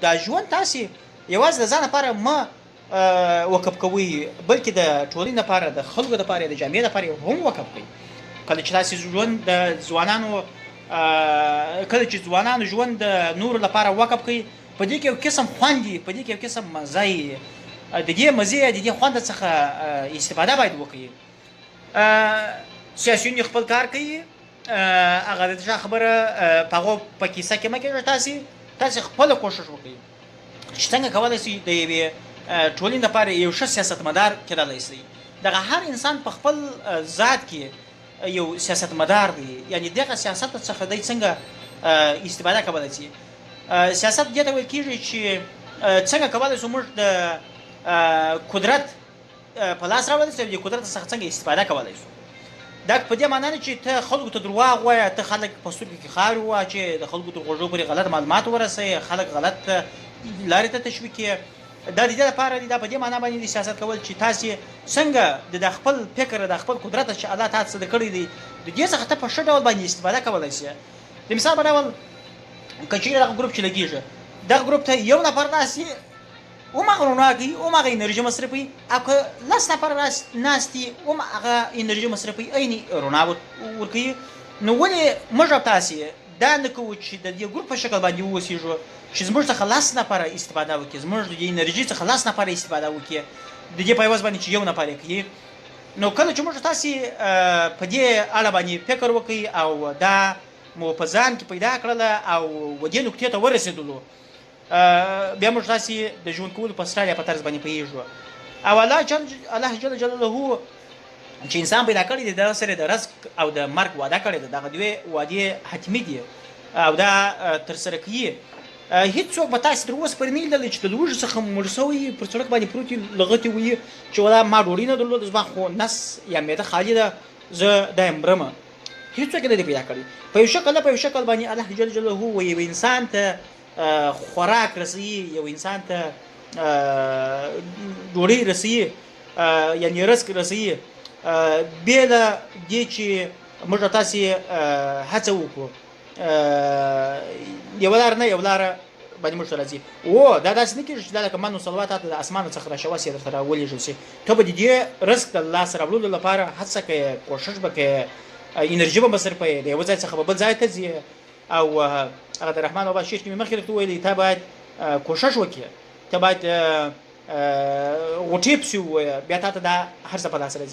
دا ژوند تاسې یوازې د ځان لپاره مه وقف کوئ، بلکې د ټولنې لپاره، د خلکو لپاره، د جامعې لپاره هم وقف کړئ. کله چې تاسې ژوند د ځوانانو کله چې ځوانانو ژوند د نورو لپاره وقف کړئ، په دې کې یو قسم خوند وي، په دې کې یو قسم مزه وي. د دې مزې، د دې خوند څخه استفاده باید وکړي. سیاسیون خپل کار کوي، هغه د چا خبره په هغو په کیسه کې مه کېږئ. تاسې خپله کوښښ وکړئ چې څنګه کولی شئ د یوې ټولنې لپاره یو ښه سیاستمدار کېدلی شئ. دغه هر انسان په خپل ذات کې یو سیاستمدار دی، یعنې دغه سیاست څخه دی څنګه استفاده کولی شي. سیاست دې ته ویل کېږي چې څنګه کولی شو موږ د قدرت په لاس راوړلی شو، د قدرت څخه څنګه استفاده کولی شو. دا په دې معنی نه چې ته خلکو ته درواغ وایه، ته خلک په سترګو کې خاورې واچې، د خلکو تر غوږو پورې غلط معلومات ورسوې، خلک غلط لارې ته تشویق کړې. دا د دې لپاره دی، دا په دې معنا باندې د سیاست کول چې تاسې څنګه د خپل فکر، د خپل قدرت چې الله تاسو ته درکړی دی، د دې څخه ته په ښه ډول باندې استفاده کولی شې. د مثال په ډول که چیرې دغه ګروپ چې لګېږي، دغه ګروپ ته یو نفر راسي، هماغه رڼا کوي، هماغه انرژي مصرفوي، او که لس نفره ناست دي، هم هغه انرژي مصرفوي، عین رڼا ورکوي. نو ولې موږ او تاسې دا نه کوو چې د دې ګروپ په شکل باندې واوسېږو چې زموږ څخه لس نفره استفاده وکړي، زموږ د دې انرژي څخه لس نفره استفاده وکړي، د دې په عوض باندې چې یو نفر یې کوي. نو کله چې موږ تاسې په دې اړه باندې فکر وکړئ او دا مو په ځان کې پیدا کړله او و دې نقطې ته ورسېدلو، بیا موږ تاسې د ژوند کولو په سټایل یا په طرز باندې پوهېږو. او الله جل جلاله چې انسان پیدا کړی دی، دغه سره د رزق او د مرګ وعده کړې ده. دغه دوې وعدې حتمي دي او دا ترسره کوي. هیڅوک به تاسې تر اوسه پورې نه لیدلی چې د لوږې څخه مړ شوی پر سړک باندې پروت وي، لغتې وي چې ولا ما ډوډۍ نه درلوده، زما خو نس یا معده خالي ده، زه دا مرم. هیڅوک یې نه دی پیدا کړی. په یو شکل نه په یو شکل باندې الله جل جلاله و یو انسان ته خوراک رسوي، یو انسان ته ډوډۍ رسوي، یعنې رزق رسوي، بې له دې چې موږ تاسې هڅه وکړو. یوه لاره نه یو لاره باندې موږ ته راځي. او دا داسې نه کېږي چې دا لکه من او سلوا تا ته د اسمانه څخه راشوه سي درته راولېږل شي. ته به د دې رزق د لاسه راوړلو لپاره هڅه کوې، کوښښ به کوې، انرژي به مصرفوې، د یوه ځای څخه به بل ځای ته ځې. او هغه د رحمان بابا شعر چې مې مخکې درته وویلې، ته باید کوښښ وکړې، ته باید غوټې پسې ووایه، بیا تا ته دا هر څه په لاس راځي.